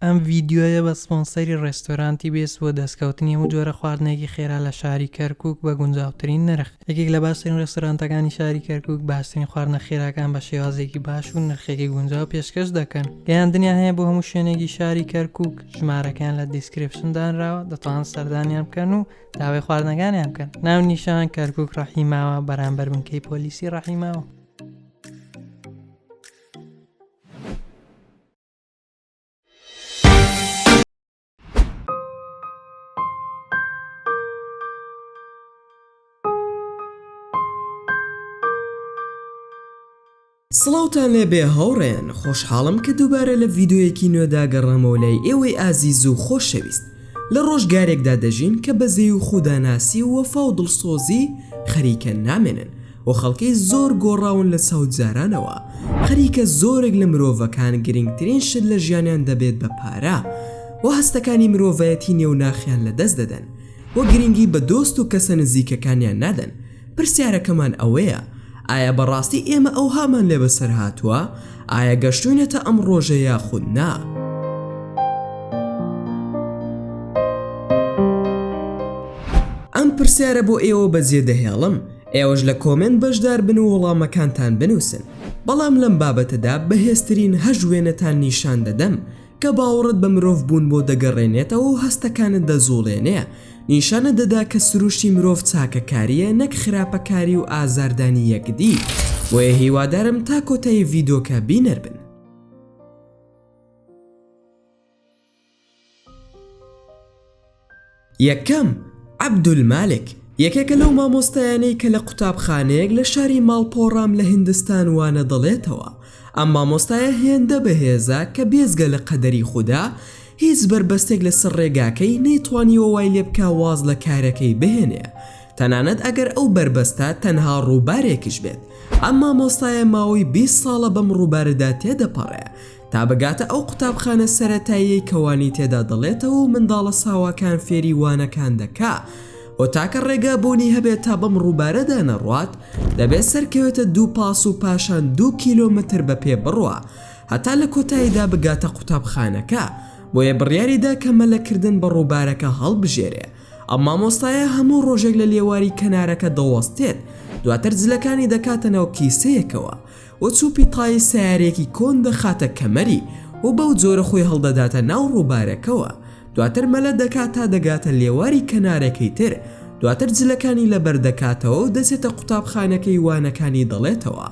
ئەم ڤیدیۆیە بە سپۆنسەری ڕێستۆرانتی بێست بۆ دەستکەوتنی هەموو جۆرە خواردنێکی خێرا لە شاری کەرکوک بە گونجاوترین نرخ. یەکێک لە باشترین ڕێستۆرانتەکانی شاری کەرکوک باشترین خواردنە خێراکان بە شێوازێکی باش و نرخێکی گونجاو پێشکەش دەکەن. گەیاندنیان هەیە بۆ هەموو شوێنێکی شاری کەرکوک، ژمارەکەیان لە description دانراوە دەتوانن سەردانیان بکەن و داوای خواردنەکانیان بکەن. ناونیشان، کەرکوک ڕەحیماوە، بەرامبەر بنکەی پۆلیسی ڕەحیماوە. سڵاوتان لێبێ هاوڕێیان خۆشحاڵم کە دووبارە لە ڤیدۆیەکی نوێدا گەڕامەوە لای ئێوەی ئازیز و خۆشەویست لە ڕۆژگارێکدا دەژین کە بەزەی و خوداناسی و وەفا و دڵسۆزی خەریکە نامێنن و خەڵکی زۆر گۆڕاون لە چاو جارانەوە، خەریکە زۆرێک لە مرۆڤەکان گرنگترین شت لە ژیانیان دەبێت بە پارە و هەستەکانی مرۆڤایەتی نێو ناخیان لە دەست دەدەن و گرنگی بە دۆست و کەسە نزیکەکانیان نادەن، پرسیارەکەمان ئەوەیە ئایا بەڕاستی ئێمە ئەوهامان لێ بەسەر هاتووە؟ ئایا گەشتوینەتە ئەم ڕۆژە یاخود نا؟ ئەم پرسیارە بۆ ئێوە بەجێ دەهێڵم، ئێوەش لە comment بەشدار بن و وەڵامەکانتان بنووسن، بەڵام لەم بابەتەدا بەهێزترین هەشت وێنەتان نیشان دەدەم کە باوەڕت بە مرۆڤ بوون بۆ دەگەڕێنێتەوە و هەستەکانت دەجوڵێنێ، نیشانت دەدا کە سروشتی مرۆڤ چاکەکارییە نەک خراپەکاری و ئازاردانی یەکدی، بۆیە هیوادارم تا کۆتایی ڤیدۆکە بینەر بن. یەکەم، عەبدولمالک، یەکێکە لەو مامۆستایانەی کە لە قوتابخانەیەک لە شاری ماڵپۆڕام لە هیندستان وانە دەڵێتەوە، ئەم مامۆستایە هێندە بەهێزە کە بێجگە لە قەدەری خودا هیچ بەربەستێک لەسەر ڕێگاکەی نەیتوانیوە وای لێبکا واز لە کارەکەی بهێنێ تەنانەت ئەگەر ئەو بەربەستە تەنها ڕووبارێکیش بێت، ئەم مامۆستایە ماوەی 20 ساڵە بەم ڕووبارەدا تێدەپەڕێ تا بگاتە ئەو قوتابخانە سەرەتاییەی کە وانەی تێدا دەڵێتەوە و منداڵە ساواکان فێری وانەکان دەکا و تاکە ڕێگا بوونی هەبێت تا بەم ڕووبارەدا نەڕوات دەبێت سەرکەوێتە دوو پاس و پاشان دوو کیلۆمەتر بە پێ بڕوا هەتا لە کۆتاییدا بگاتە قوتابخانەکە بۆیە بڕیاریدا کە مەلەکردن بە ڕووبارەکە هەڵبژێرێ ئەم مامۆستایە هەموو ڕۆژێک لە لێواری کەنارەکە دەوەستێت دواتر جلەکانی دەکاتە ناو کیسەیەکەوە و چوپی تای سەیارەیەکی کۆن دەخاتە کەمەری و بەو جۆرە خۆی هەڵدەداتە ناو ڕووبارەکەوە دواتر مەلە دەکات تا دەگاتە لێواری کەنارەکەی تر دواتر جلەکانی لەبەر دەکاتەوە و دەچێتە قوتابخانەکەی وانەکانی دەڵێتەوە.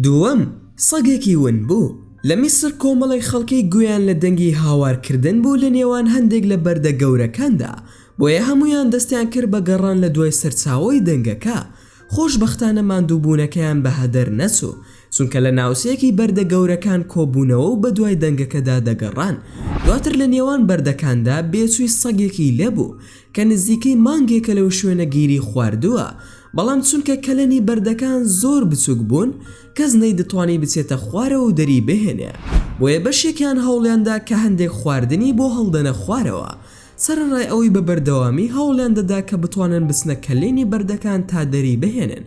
دووەم، سەگێکی ونبوو. لە میسر کۆمەڵێک خەڵکی گوێیان لە دەنگی هاوارکردن بوو لە نێوان هەندێک لە بەردە گەورەکاندا، بۆیە هەموویان دەستیان کرد بە گەڕان لە دوای سەرچاوەی دەنگەکە، خۆشبەختانە ماندووبوونەکەیان بە هەدەر نەچوو، چونکە لە ناوچەیەکی بەردە گەورەکان کۆبوونەوە و بەدوای دەنگەکەدا دەگەڕان. دواتر لە نێوان بەردەکاندا بێچووی سەگێکی لێبوو، کە نزیکەی مانگێکە لەو شوێنە گیری خواردووە، بەڵام چونکە کەلێنی بەردەکان زۆر بچووک بوون، کەس نەیدەتوانی بچێتە خوارەوە و دەری بهێنێ. بۆیە بەشێکیان هەوڵیاندا کە هەندێک خواردنی بۆ هەڵدەنە خوارەوە. سەرەڕای ئەوەی بە بەردەوامی هەوڵیان دەدا کە بتوانن بچنە کەلێنی بەردەکان تا دەری بهێنن،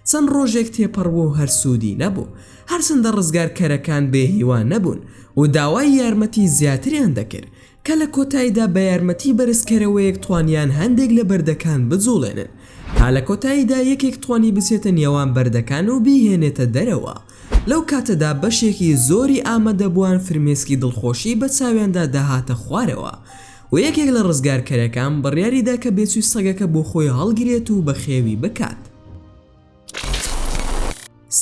چەند ڕۆژێک تێپەڕبوو هەر سوودی نەبوو، هەرچەندە ڕزگارکەرەکان بێ هیوا نەبوون و داوای یارمەتی زیاتریان دەکرد، کە لە کۆتاییدا بە یارمەتی بەرزکەرەوەیەک توانیان هەندێک لە بەردەکان بجوڵێنن، تا لە کۆتاییدا یەکێک توانی بچێتە نێوان بەردەکان و بیهێنێتە دەرەوە. لەو کاتەدا بەشێکی زۆری ئامادەبووان فرمێسکی دڵخۆشی بە چاویاندا دەهاتە خوارەوە و یەکێک لە ڕزگارکەرەکان بڕیاریدا کە بێچووی سەگەکە بۆ خۆی هەڵگرێت و بەخێوی بکات.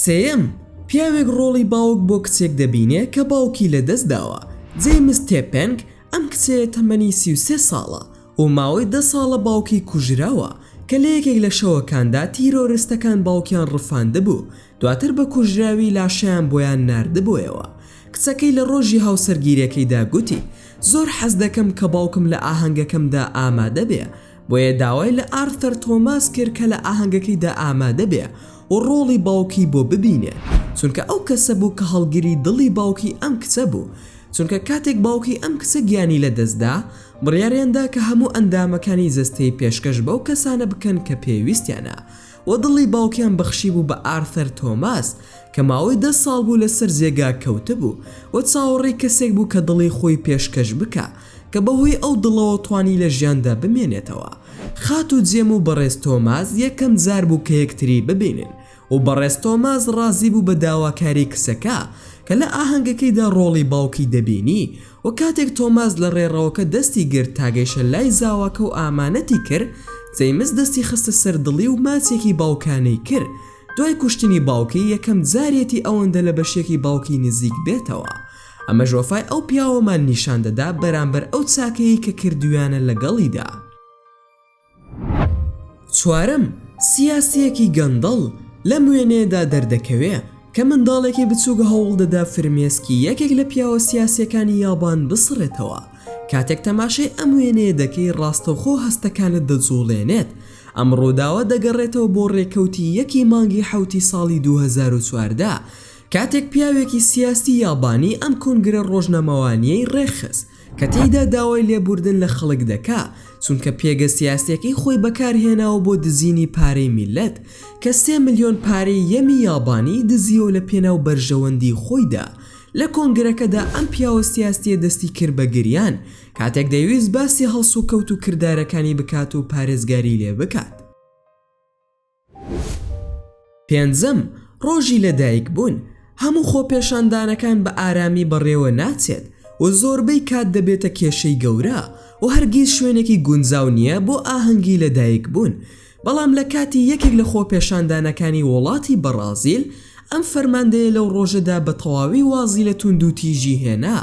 سێیەم، پیاوێک ڕۆڵی باوک بۆ کچێک دەبینێ کە باوکی لەدەست داوە، جەیمس تێپێنگ، ئەم کچەیە تەمەنی 33 ساڵە و ماوەی دە ساڵە باوکی کوژراوە، کە لە یەکێک لە شەوەکاندا تیرۆرستەکان باوکیان ڕفاندبوو، دواتر بە کوژراوی لاشەیان بۆیان ناردبۆیەوە. کچەکەی لە ڕۆژی هاوسەرگیریەکەیدا گوتی، زۆر حەز دەکەم کە باوکم لە ئاهەنگەکەمدا ئامادە بێ، بۆیە داوای لە ئارثەر تۆماس کرد کە لە ئاهەنگەکەیدا ئامادە بێ و ڕۆڵی باوکی بۆ ببینێ، چونکە ئەو کەسە بوو کە هەڵگری دڵی باوکی ئەم کچە بوو، چونکە کاتێک باوکی ئەم کچە گیانی لەدەست دا، بڕیاریان دا کە هەموو ئەندامەکانی جەستەی پێشکەش بەو کەسانە بکەن کە پێویستیانە. و دڵی باوکیان بەخشیبوو بە ئارثەر تۆماس کە ماوەی دە ساڵ بوو لەسەر جێگا کەوتبوو و چاوەڕێی کەسێک بوو کە دڵی خۆی پێشکەش بکا کە بەهۆی ئەو دڵەوە توانی لە ژیاندا بمێنێتەوە. خاتوو جێم و بەڕێز تۆماس یەکەم جار بوو کە یەکتری ببینن و بەڕێز تۆماس ڕازی بوو بە داواکاری کچەکە کە لە ئاهەنگەکەیدا ڕۆڵی باوکی دەبینی و کاتێک تۆماس لە ڕێڕەوەکە دەستی گرت تا گەیشە لای زاواکە و ئامانەتی کرد جەیمس دەستی خستە سەر دڵی و ماچێکی باوکانەی کرد دوای کوشتنی باوکی یەکەم جارێتی ئەوەندە لە بەشێکی باوکی نزیک بێتەوە ئەمەش وەفای ئەو پیاوەمان نیشان دەدا بەرامبەر ئەو چاکەیەی کە کردویانە لەگەڵیدا. چوارەم، سیاسییەکی گەندەڵ، لەم وێنەیەدا دەردەکەوێ کە منداڵێکی بچووک هەوڵدەدا فرمێسکی یەکێک لە پیاوە سیاسییەکانی یابان بسڕێتەوە، کاتێک تەماشای ئەم وێنەیە دەکەی ڕاستەوخۆ هەستەکانت دەجوڵێنێت، ئەم ڕووداوە دەگەڕێتەوە بۆ ڕێکەوتی یەکی مانگی حەوتی ساڵی 2014 کاتێک پیاوێکی سیاسی یابانی ئەم کۆنگرە ڕۆژنامەوانییەی ڕێکخست کە تێیدا داوای لێبوردن لە خەڵک دەکا چونکە پێگە سیاسیەکەی خۆی بەکارهێناوە بۆ دزینی پارەی میللەت کە سێ ملیۆن پارەی یەمی یابانی دزیەوە لە پێناو بەرژەوەندی خۆیدا لە کۆنگرەکەدا ئەم پیاوە سیاسیە دەستی کرد بە گریان کاتێک دەیویست باسی هەڵسوکەوت و کردارەکانی بکات و پارێزگاری لێ بکات. پێنجەم، ڕۆژی لەدایکبوون، هەموو خۆپێشاندانەکان بە ئارامی بەڕێوە ناچێت و زۆربەی کات دەبێتە کێشەی گەورە و هەرگیز شوێنێکی گونجاو نییە بۆ ئاهەنگی لەدایکبوون، بەڵام لە کاتی یەکێک لە خۆپێشاندانەکانی وڵاتی بەڕازیل ئەم فەرماندەیە لەو ڕۆژەدا بە تەواوی وازی لە توندوتیژی هێنا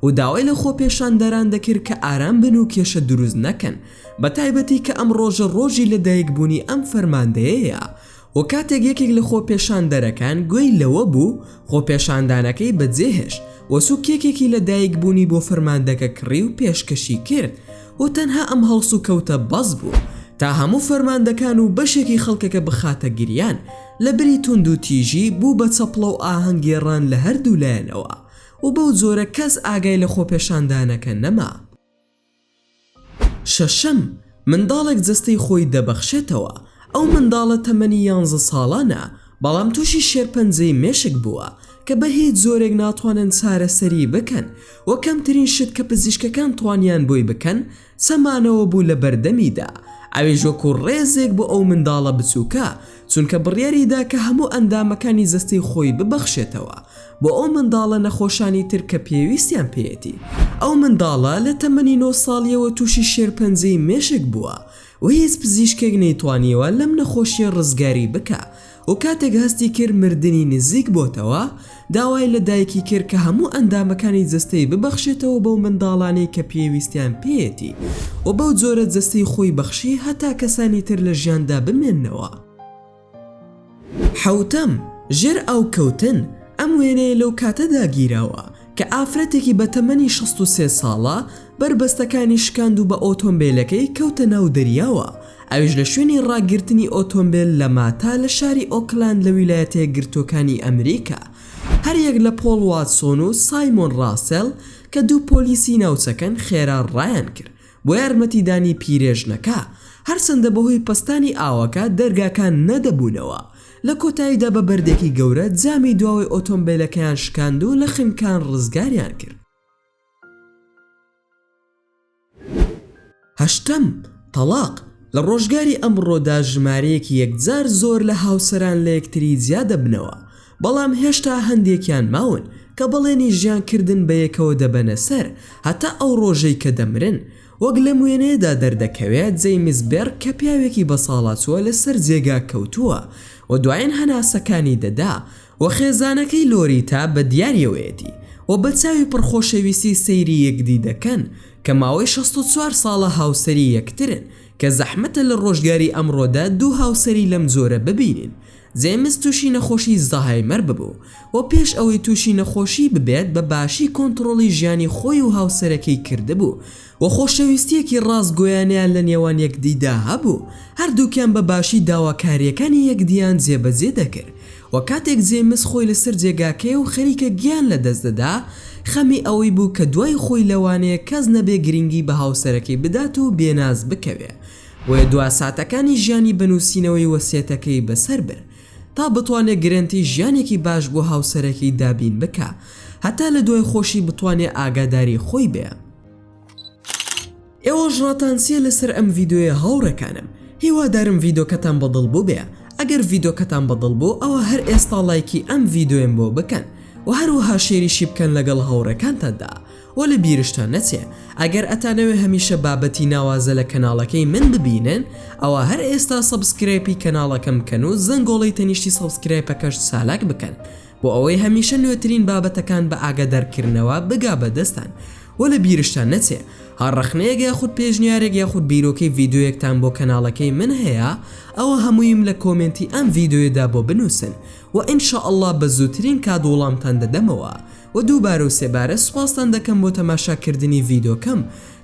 و داوای لە خۆپێشاندەران دەکرد کە ئارام بن و کێشە دروست نەکەن بەتایبەتی کە ئەم ڕۆژە ڕۆژی لە دایک بوونی ئەم فەرماندەیەیە و کاتێک یەکێک لە خۆپێشاندەرەکان گوێی لەوە بوو خۆپێشاندانەکەی بەجێهێشت و چوو کێکێکی لە دایک بوونی بۆ فەرماندەکە کڕی و پێشکەشی کرد و تەنها ئەم هەڵسوکەوتە بەس بوو تا هەموو فەرماندەکان و بەشێکی خەڵکەکە بخاتە گریان لەبری توندوتیژی بوو بە چەپڵە و ئاهەنگ گێڕان لە هەردوو لایەنەوە و بەو جۆرە کەس ئاگای لە خۆپێشاندانەکە نەما. شەشەم، منداڵێک جەستەی خۆی دەبەخشێتەوە، ئەو منداڵە تەمەنی یانزە ساڵانە، بەڵام تووشی شێرپەنجەی مێشک بووە، کە بە هیچ جۆرێک ناتوانن چارەسەری بکەن و کەمترین شت کە پزیشکەکان توانیان بۆی بکەن چەمانەوە بوو لە بەردەمیدا، ئەویش وەکو ڕێزێک بۆ ئەو منداڵە بچووکە، چونکە بڕیاری دا کە هەموو ئەندامەکانی جەستەی خۆی ببەخشێتەوە بۆ ئەو منداڵە نەخۆشانی تر کە پێویستیان پێیەتی. ئەو منداڵە لە تەمەنی نۆ ساڵیەوە تووشی شێرپەنجەی مێشک بووە و هیچ پزیشکێک نەیتوانیوە لەم نەخۆشیە ڕزگاری بکا و کاتێک هەستی کرد مردنی نزیک بۆتەوە داوای لە دایکی کرد کە هەموو ئەندامەکانی جەستەی ببەخشێتەوە بەو منداڵانەی کە پێویستیان پێیەتی و بەو جۆرە جەستەی خۆی بەخشی هەتا کەسانی تر لە ژیاندا بمێننەوە. حەوتەم، ژێر ئاو کەوتن، ئەم وێنەیە لەو کاتەدا گیراوە کە ئافرەتێکی بە تەمەنی 63 ساڵە بەربەستەکانی شکاند و بە ئۆتۆمبێلەکەی کەوتە ناو دەریاوە ئەویش لە شوێنی ڕاگرتنی ئۆتۆمبێل لە ماتا لە شاری ئۆکلاند لە ویلایەتە یەکگرتووەکانی ئەمریکا هەریەک لە پۆڵ واتسۆن و سایمۆن ڕاسێل کە دوو پۆلیسی ناوچەکەن خێرا ڕایانکرد بۆ یارمەتیدانی پیرێژنەکە، هەرچەندە بەهۆی پەستانی ئاوەکە دەرگاکان نەدەبوونەوە، لە کۆتاییدا بە بەردێکی گەورە جامی دواوەی ئۆتۆمبێلەکەیان شکاند و لە خنکان ڕزگاریان کرد. هەشتەم، تەڵاق، لە ڕۆژگاری ئەمڕۆدا ژمارەیەکی یەکجار زۆر لە هاوسەران لە یەکتری جیا دەبنەوە، بەڵام هێشتا هەندێکیان ماون کە بەڵێنی ژیان کردن بەیەکەوە دەبەنە سەر هەتا ئەو ڕۆژەی کە دەمرن، وەک لەم وێنەیەدا دەردەکەوێت جەیمس بێرک کە پیاوێکی بەساڵاچووە لەسەر جێگا کەوتووە و دوایین هەناسەکانی دەدا و خێزانەکەی لۆریتا بە دیاریەوەیەتی و بە چاوی پڕ خۆشەویستی سەیری یەکدی دەکەن کە ماوەی 64 ساڵە هاوسەری یەکترن کە زەحمەتە لە ڕۆژگاری ئەمڕۆدا دوو هاوسەری لەم جۆرە ببینین جەیمس تووشی نەخۆشی زەهایمەر ببوو و پێش ئەوەی تووشی نەخۆشی ببێت بە باشی کۆنتڕۆڵی ژیانی خۆی و هاوسەرەکەی کردبوو و خۆشەویستییەکی ڕاستگۆیانەیان لە نێوان یەکدیدا هەبوو، هەردووکیان بە باشی داواکارییەکانی یەکدیان جێبەجێ دەکرد و کاتێک جەیمس خۆی لەسەر جێگاکەیە و خەریکە گیان لەدەست دەدا خەمی ئەوەی بوو کە دوای خۆی لەوانەیە کەس نەبێ گرنگی بە هاوسەرەکەی بدات و بێناز بکەوێ. بۆیە دوا ساتەکانی ژیانی بە نووسینەوەی وەسیەتەکەی بەسەر برد تا بتوانێ گرەنتی ژیانێکی باش بۆ هاوسەرەکەی دابین بکا هەتا لە دوای خۆشی بتوانێ ئاگاداری خۆی بێ. ئێوەش ڕاتان چیە لەسەر ئەم ڤیدۆیە هاوڕێکانم هیوادارم ڤیدۆکەتان بەدڵ بوبێ ئەگەر ڤیدۆکەتان بەدڵ بوو ئەوە هەر ئێستا ڵایکی ئەم ڤیدۆیەم بۆ بکەن وە هەروەها share یشی بکەن لەگەڵ هاوڕێکانتاندا وە لە بیرشتان نەچێ ئەگەر ئەتانەوێ هەمیشە بابەتی ناوازە لە کەناڵەکەی من ببینن ئەوا هەر ئێستا subscribe ی کەناڵەکەم بکەن و زەنگۆڵەی تەنیشتی subscribe ەکەش چالاک بکەن بۆ ئەوەی هەمیشە نوێترین بابەتەکان بە ئاگادارکردنەوە بگا بە دەستان وە لە بیرشتان نەچێ هەر ڕەخنەیەک یاخود پێشنیارێک یاخود بیرۆکەی ڤیدۆیەکتان بۆ کەناڵەکەی من هەیە ئەوە هەموویم لە comment ی ئەم ڤیدۆیەدا بۆ بنوسن وە ان شاء اللە بە زووترین کات وڵامتان دەدەمەوە وە دووبارە و سێبارە سوپاستان دەکەم بۆ تەماشا کردنی ڤیدۆکەم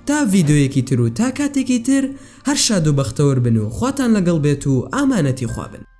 تا ڤیدۆیەکی تر و تا کاتێکی تر هەر شاد و بەختەوەر بن و خواتان لەگەڵ بێت و ئامانەتی خوا بن.